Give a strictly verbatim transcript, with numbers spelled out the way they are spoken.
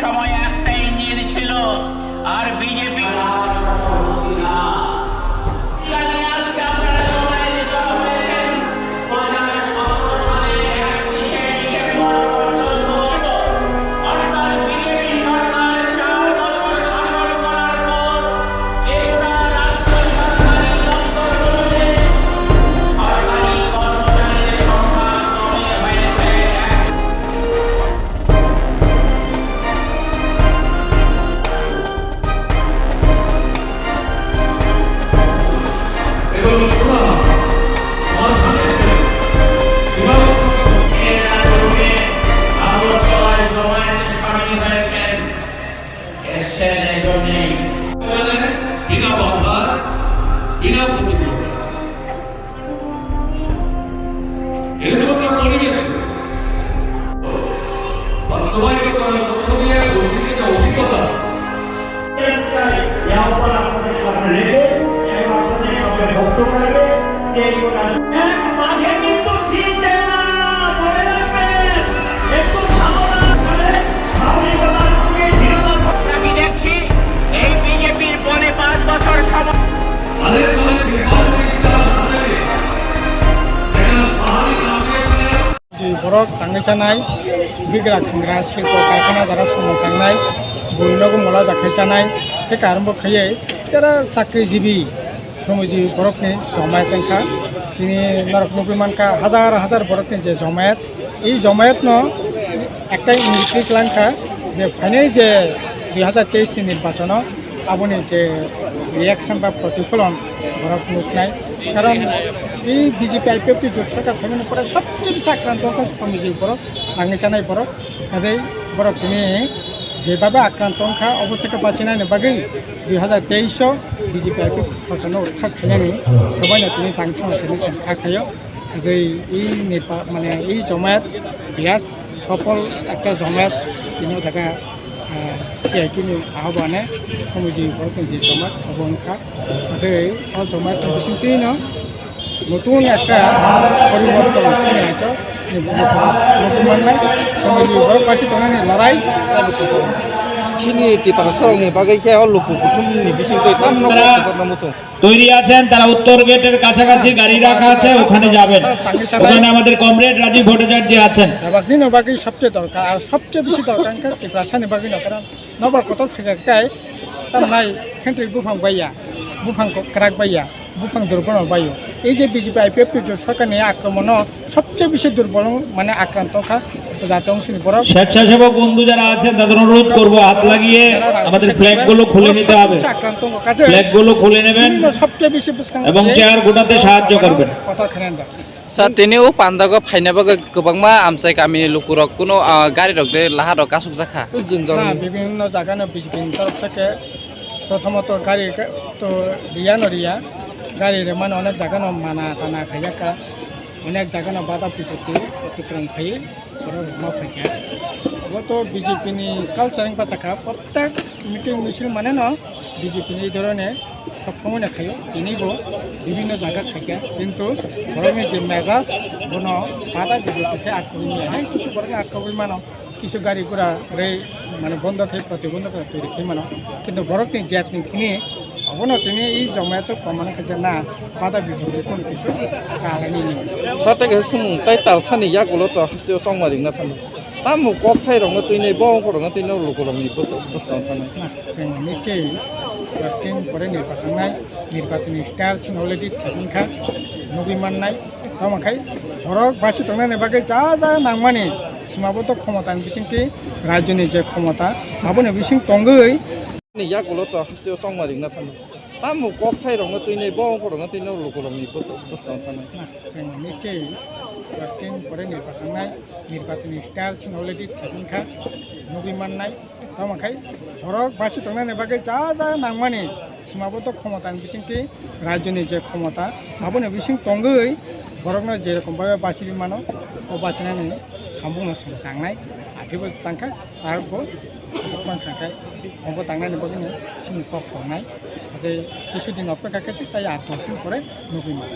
সময় একটা ইঞ্জিন ছিল, আর বিজেপি এসছেন একজন নেই। বিনা বাধার, বিনা প্রতিকূলতায়। এরকম একটা পরিবেশ বাস্তবায়িত করার মধ্য দিয়ে অতীতে যে অভিজ্ঞতা, এই আহ্বান আপনাদের সামনে রেখে এবং আপনাদের সামনে বক্তব্য রাখবে এই মাঠে কিন্তু ফিরছে না, মনে রাখবেন। একটু সাবধান হয়ে আমি দেখছি এই বিজেপির পরে পাঁচ বছর সময়। Borok tangwi chanai, bigra khangra, silpo karkhana jara samung tangnai, bui nogo mola jakhai chanai, tei karon bo khaiwi tera chakrijibi. Sumiji borokni jomayat wngkha. Tini norok nugwi mankha, hajar hajar borokni je jomayat, ei jomayatno ekta ingiti kwlangkha je phainai je dui hazar teis ni nirbachono aboni je reaction ba protifolon borok nuknai. Karon ei B J P I P F T jot sarkar phaimani pore sobcheye bisi akranto wngkha sumiji borok, nangwi chanai borok. Kajai borok tini jebabe akranto wngkha, obo theke bachinani bagwi dui hazar teis o B J P I P F T sorkarno utkhat khainani sobaino tini tangthangno tini chwng kha khaio. Kajai ei nepa, mane ei jomayat birat sopol ekta jomayat, tini o jaga, ah, C I T ni ahobane somoji borokni je jomayat obo wngkha. Kajai o jomayatni bisingtwino notun ekta poriborton chini aito nukwi mannai, somoji borok basi tongnani lorai. Chini Tiprasarokni bagwi khe o luku kuthumni bisingtwi tamno muchung. তৈরি আছেন, তারা উত্তর গেটের কাছাকাছি গাড়ি রাখা আছে, ওখানে যাবেন। ওখানে আমাদের কমরেড রাজীব ভট্টাচার্য আছেন। Bagwino bagwi sobcheye dorkar, ar sobcheye bisi dorkar wngkha Tiprasani bagwino, karon nobar kotor khaikha khe tamnai khentwi buphang baiya, buphang kwrak baiya. Buphang durbol no baio. Ei je B J P I P F T jot sarkarni akromon no sobcheye bisi durbol wng, mane akranto kha jate ongsoni borok। স্বেচ্ছাসেবক বন্ধু যারা আছেন তাদের অনুরোধ করব হাত লাগিয়ে আমাদের ফ্ল্যাগগুলো খুলে নিতে হবে। Sobcheye akranto wngkha je ফ্ল্যাগগুলো খুলে নেবেন। Chini no sobcheye bisi bwskang এবং চেয়ার গোটাতে সাহায্য করবেন। Kotor khainani da. Sa tini o pandao phaina bagwi kwbangma amchai kamini lukurok kuno, ah, garirok de laharok kasukjakha. Na, bibhinno jagano B J P ni torof theke prothomot gari to riya no riya, gari rwmani onek jagano mana tana khaiyakha, onek jagano bada bipoti otikrom khai borok rwma phaikha. Obo to B J P ni culture wngpa sakha, prottek meeting misil mane no B J P ni ei dhoroner sob somoi no khaio, tini bo bibhinno jaga khaikha, kintu borokni je mejaj bono bada bipoti khe atkogwi maya, hai kisu borokno atkogwi mano, kisu gari gura rei mane bondo khai protibondhok twi rwkhe mano, kintu borokni jatni khini obono tini ei jomayato komana khe je na bada bipoti kono kisu kaharani ni. Sate khe sumung tai talsani yagulo to hasteo chongma ringna thangwi. Tamo kok thai rokno twi nai, bo ongkhorokno twi nai, lukurokni bwskango thangwi. Chwng nichwi tin pore nirbachon nai, nirbachon ni style chwng already thik wngkha, nugwi mannai. Tamo khai borok basi tongnani bagwi ja ja nangmani, simabotho khomotani bisingtwi, rajyoni je khomota, aboni bising tongwi. Ni yagulo to hasteo chongma ringna thangwi. Tamo kok thai rokno twi nai, bo ongkhorokno twi nai, lukurokni bwskango thangwi. Chwng nichwi tin pore nirbachon nai, nirbachon ni style chwng already thik wngkha, nugwi mannai. Tamo khai borok basi tongnani bagwi ja ja nangmani, simabotho khomotani bisingtwi, rajyoni je khomota, aboni bising tongwi borokno je rokom bai basi mano, o basinani samungno chwng tangnai, akhe bo tangkha, arokbo tangkha khai, obo tangnani bagwino chini kok tongnai, je kisu din opekha khe tai aat dos din pore nugwi mano.